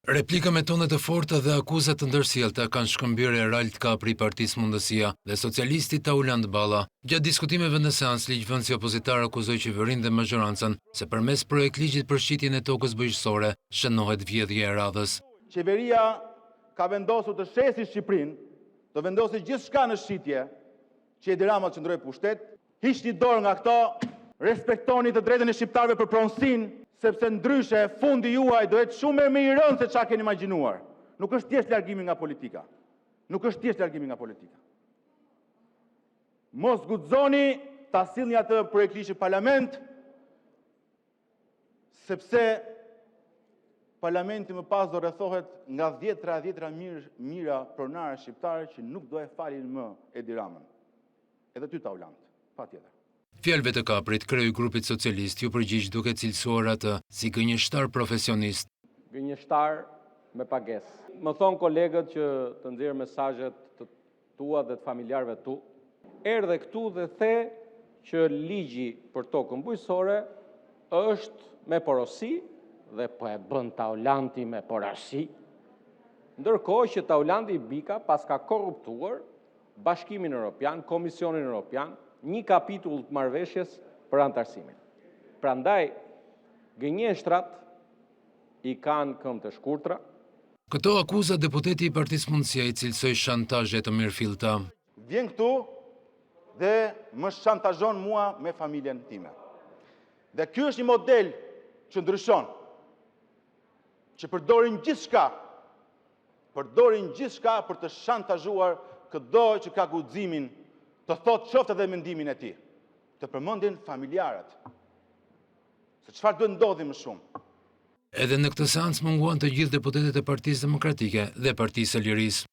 Replika me tone të forta dhe akuza të ndërsjellta kanë shkëmbyer Erald Kapri i Partisë Mundësia dhe socialisti Taulant Balla. Gjatë diskutimeve në seancë, ligjvënësi opozitar akuzoi qeverinë dhe mazhorancën se përmes projektligjit për shitjen e tokës bujqësore shënohet vjedhja e radhës. Qeveria ka vendosur të shesi Shqipërinë, të vendosi gjithçka në shitje, që Edi Rama të qëndrojë në pushtet. Hiqni dorë nga këto, respektoni të drejtën e shqiptarëve për pronësinë, sepse ndryshe fundi juaj do jetë shumë më i rëndë se ça keni imagjinuar. Nuk është thjesht largimi nga politika. Nuk është thjesht largimi nga politika. Mos guxoni ta sillni atë projektligj në Parlament, sepse Parlamenti më pas do rrethohet nga dhjetëra e dhjetëra mijëra pronarë shqiptarë që nuk do e falin më Edi Ramën. Edhe ty Taulant, patjetër. Fjalëve të Kaprit, kreu i grupit socialist iu përgjigj duke cilësuar atë si gënjeshtar profesionist. Gënjeshtar me pagesë. Më thonë kolegët që të nxjerr mesazhet të tua dhe të familjarëve tu. Erdhe këtu dhe the që ligji për tokën bujqësore është me porosi dhe po e bën Taulanti me porosi. Ndërkohë që Taulanti Bika paska korruptuar Bashkimin Europian, Komisionin Europian, një kapitull të marrëveshjes për anëtarësimin. Prandaj gënjeshtrat i kanë këmbë të shkurtra. Këto akuza deputeti i Partisë Mundësia i cilësoi shantazhe të mirëfillta. Vjen këtu dhe më shantazhon mua me familjen time. Dhe ky është një model që ndryshon, që përdorin gjithçka, përdorin gjithçka për të shantazhuar këdo që ka guximin të thotë qoftë edhe mendimin e tij, të përmendin familjarët. Se çfarë duhet ndodhi më shumë? Edhe në këtë seancë munguan të gjithë deputetët e Partisë Demokratike dhe Partisë së Lirisë.